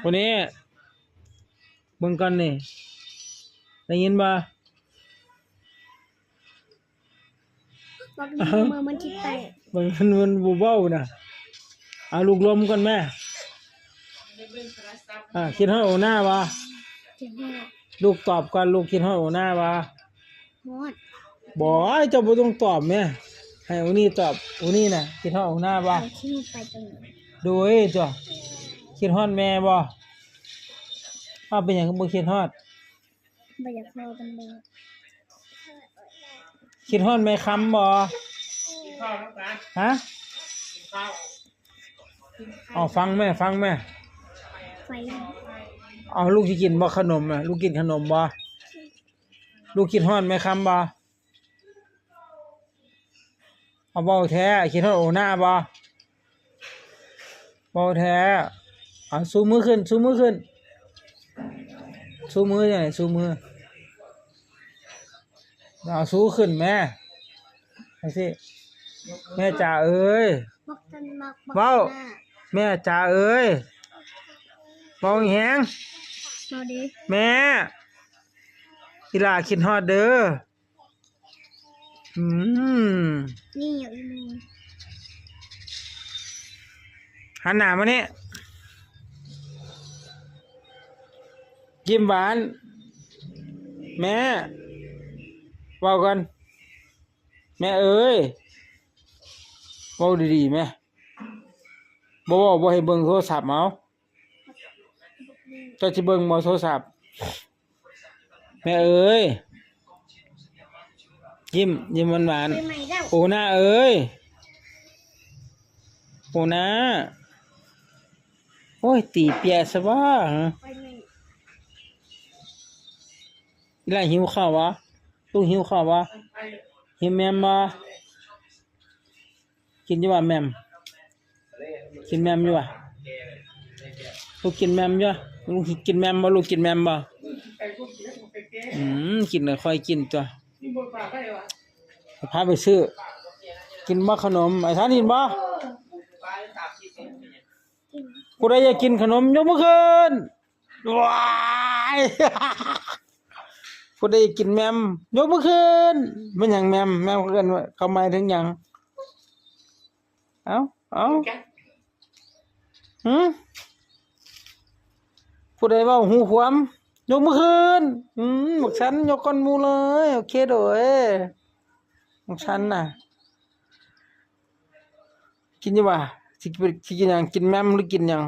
ຜູ້ນີ້ ເບິ່ງກ່ອນນີ້ ໄດ້ຍິນບໍ່? ບັກນີ້ ເມື່ອມັນຊິແຕກ ເບິ່ງມັນ ມັນບໍ່ເວົ້ານະ. ເອົາ ລູກລົມກ່ອນແມ່. ອ່າ ຄິດຮອດໂອນາບໍ່? ຄິດຮອດ. ລູກຕອບກ່ອນ ລູກຄິດຮອດໂອນາບໍ່? ຮອດ. ບໍ່ ເຈົ້າບໍ່ຕ້ອງຕອບແມ່ ໃຫ້ໂອນີ້ຕອບ. ໂອນີ້ນະ ຄິດຮອດໂອນາບໍ່? ເອົາທີ່ໄປຕົງນີ້. ໂດຍຕົວະ ຄິດຮອດແມ່ບໍ່? ອ້າວ ເປັນຫຍັງຄືບໍ່ຄິດຮອດ? ບໍ່ຢາກເວົ້ານຳແມ່. ຄິດຮອດແມ່ຄຳບໍ່? ຮະ? ເອົາ ຟັງແມ່ ຟັງແມ່. ໄຟ. ເອົາ ລູກຊິກິນບໍ່ຂະໜົມນະ? ລູກກິນຂະໜົມບໍ່? ລູກຄິດຮອດແມ່ຄຳບໍ່? ເອົາ ເວົ້າແທ້ ຄິດຮອດໂອນາບໍ່? ເວົ້າແທ້. ເອົາ ຊູມືຂຶ້ນ ຊູມືຂຶ້ນ ຊູມື ຊູມື. ເອົາ ຊູຂຶ້ນແມ່ ຈັ່ງຊີ້. ແມ່ຈ໋າເອີຍ ບັກນັ້ນມັກບັກ ເວົ້າ ໜ້າ. ແມ່ຈ໋າເອີຍ ເວົ້າແຮງໆ. ເວົ້າດີ. ແມ່ ອີ່ຫຼ້າຄິດຮອດເດີ. ອືມ ນີ້ຫຍັງອີ່ໝູ່ ຫັນໜ້າມານີ້ ຍິ້ມຫວານ. ແມ່ ເວົ້າກ່ອນ ແມ່ເອີຍ ເວົ້າດີໆແມ່. ບໍ່ເວົ້າ ບໍ່ໃຫ້ເບິ່ງໂທລະສັບ ເອົາ. ເຈົ້າຊິເບິ່ງບໍ່ໂທລະສັບ? ແມ່ເອີຍ ຍິ້ມ ຍິ້ມຫວານໆ. ໂອນາເອີຍ ໂອນາ. ໂອ້ຍ ຕີເປຍຊະບໍ່? ອີ່ຫຼ້າຫິວເຂົ້າບໍ່? ລູກຫິວເຂົ້າບໍ່? ຫິວແມມບໍ່? ກິນຢູ່ວ່າແມມ? ກິນແມມຢູ່ວ່າ? ລູກກິນແມມຢູ່? ລູກກິນແມມບໍ່? ລູກກິນແມມບໍ່? ອືມ ກິນແລ້ວຄ່ອຍກິນຕົວະ. ພາໄປຊື້ ກິນບໍ່ຂະໜົມ? ໄອ້ຊານກິນບໍ່? ຜູ້ໃດຢາກກິນຂະໜົມ ຍົກມືຂຶ້ນ. ວ້າຍ ຜູ້ໃດກິນແມມ ຍົກມືຂຶ້ນ. ແມ່ນຫຍັງແມມ? ແມມເອີ້ນວ່າ ເຂົາໝາຍເຖິງຫຍັງ? ເອົາ ເອົາ ຫື? ຜູ້ໃດເວົ້າຮູ້ຄວາມ ຍົກມືຂຶ້ນ. ອືມ ບັກສັນຍົກກ່ອນໝູ່ເລີຍ. ໂອເຄ ໂດຍ ບັກສັນນະ. ກິນຢູ່ຫວາ? ຊິ ຊິກິນຫຍັງ? ກິນແມມຫຼືກິນຫຍັງ?